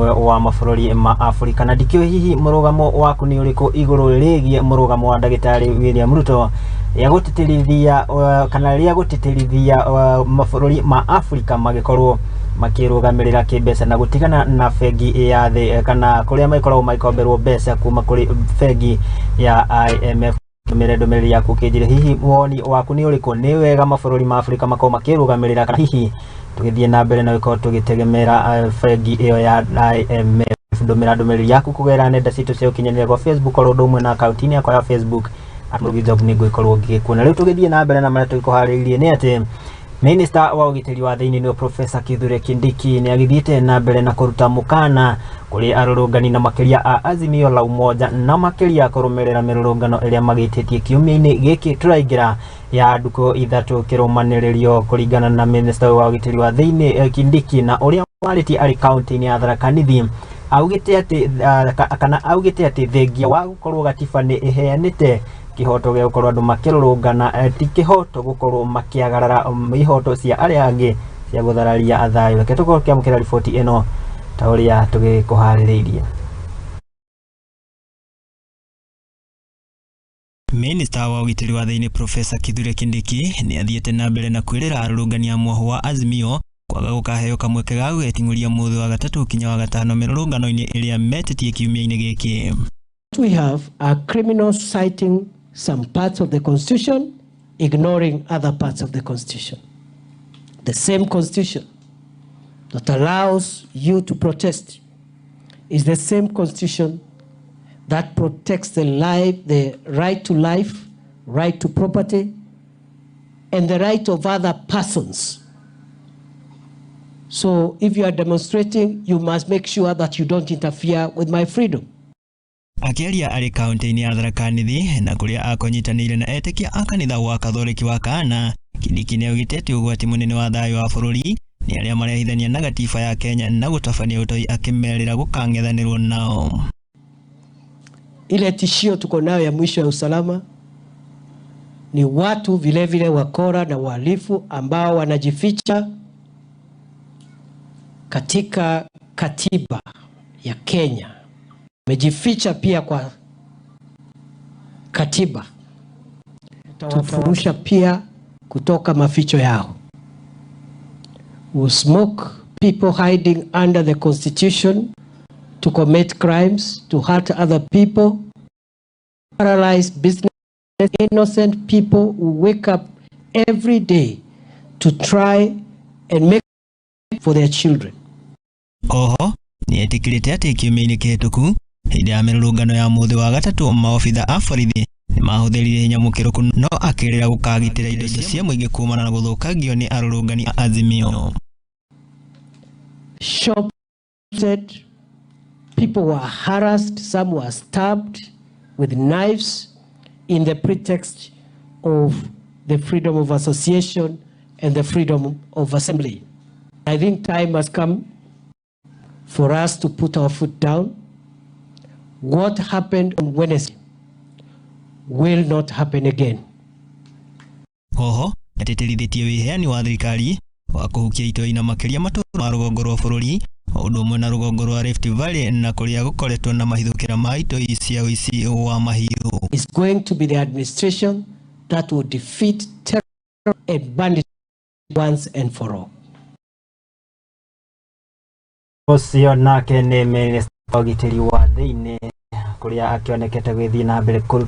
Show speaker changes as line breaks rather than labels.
Ũrũmwe wa Mabũrũri ma Afrika. Na ndikĩũĩ hihi mũrũgamo waku nĩ ũrĩkũ igũrũ rĩgiĩ mũrũgamo wa ndagĩtarĩ William Ruto rĩa gũtĩtĩrithia kana rĩa gũtĩtĩrithia mabũrũri ma Afrika magĩkorwo makĩrũgamĩrĩra kĩmbeca na gũtigana na bengi ya thĩ kana kũrĩa magĩkoragwo magĩkomberwo mbeca kuma kũrĩ bengi ya IMF. Tũmĩre ndũmĩrĩri yaku ũkĩnjĩre hihi woni waku nĩ ũrĩkũ, nĩ wega mabũrũri ma Afrika makorwo makĩrũgamĩrĩra kana hihi tũgĩthiĩ na mbere na gũkorwo tũgĩtegemera bengi ĩyo ya IMF. Ndũmĩra ndũmĩrĩri yaku kũgerera nenda citũ cia ũkinyanĩria kwa Facebook oro ũndũ ũmwe na akaunti-inĩ yakwa ya Facebook Job nĩ ngũgĩkorwo ngĩgĩkuona. Rĩu tũgĩthiĩ na mbere na marĩa tũgĩkũharĩrĩirie nĩ atĩ Minister wa ũgitĩri wa thĩinĩ nĩwe Professor Kithure Kindiki nĩ agĩthiĩte na mbere na kũruta mũkana kũrĩ arũrũngani na makĩria a Azimio la Umoja na makĩria kũrũmĩrĩra mĩrũrũngano ĩrĩa magĩtĩtie kiumia-inĩ gĩkĩ tũraingĩra ya ndukũ ithatũ kĩrũmanĩrĩrio. Kũringana na Minister wa ũgitĩri wa thĩinĩ Kindiki na ũrĩa warĩtie arĩ kaunti-inĩ ya Tharaka Nithi, augĩte atĩ kana augĩte atĩ thengia wa gũkorwo gatiba nĩ ĩheanĩte kĩhoto gĩa gũkorwo andũ makĩrũrũngana, ti kĩhoto gũkorwo makĩagarara ihoto cia arĩa angĩ cia gũthararia thayũ. Reke tũkorwo tũkĩamũkĩra riboti ĩno ta ũrĩa tũgĩkũharĩrĩirie. Minista wa ũgitĩri wa thĩinĩ Professor Kithure Kindiki nĩ athiĩte na mbere na kwĩrĩra arũrũngani a mwaho wa Azimio kwaga gũkaheo kamweke ga gũgeting'ũria mũthĩ wa gatatũ kinya wa gatano mĩrũrũngano-inĩ ĩrĩa metĩtie kiumia-inĩ gĩkĩ.
We have are criminals citing some parts of the Constitution, ignoring other parts of the Constitution. The same Constitution that allows you to protest is the same Constitution that protects the life, the right to life, right to property, and the right of other persons. So if you are demonstrating, you must make sure that you don't interfere with my freedom.
Akĩaria arĩ kaunti-inĩ ya Tharaka Nithi na kũrĩa akonyitanĩire na etĩkia a kanitha wa Katholiki wa Kana, Kindiki nĩ augĩte atĩ ũgwati mũnene wa thayũ wa bũrũri nĩ arĩa marehithania na gatiba ya Kenya na gũtabania ũtoi, akĩmerĩra gũkang'ethanĩrwo nao.
Ile tishio tuko nayo ya mwisho ya usalama ni watu vilevile wakora na wahalifu ambao wanajificha katika katiba ya Kenya, wamejificha pia kwa katiba, tutawafurusha pia kutoka maficho yao. We smoke people hiding under the constitution to commit crimes, to hurt other people, paralyze business, innocent people who wake up every day to try and make for their children.
Oho nĩ etĩkĩrĩte atĩ kiumia-inĩ kĩhĩtũku hĩndĩ ya mĩrũrũngano ya mũthĩ wa gatatũ maobitha a borithi nĩ mahũthĩrire hinya mũkĩrũku, no akĩrĩra gũkagitĩra indo cia mũingĩ kumana na gũthũkangio nĩ arũrũngani a Azimio.
Shops, people were harassed, some were stabbed with knives in the pretext of the freedom of association and the freedom of assembly. I think time has come for us to put our foot down. What happened on Wednesday will not happen again.
Oho atĩtĩrithĩtie wĩheani wa thirikari wa kũhukia itoi na makĩria matũũra ma rũgongo rwa bũrũri o ũndũ ũmwe na rũgongo rwa Rift Valley na kũrĩa gũkoretwo na mahithũkĩra ma itoi cia ũici wa mahiũ.
It's going to be the administration that will defeat terror and banditry once and for all.
Ũcio nake nĩ minista wa ũgitĩri wa thĩinĩ kũrĩa akĩonekete gũgĩthiĩ na mbere kũruta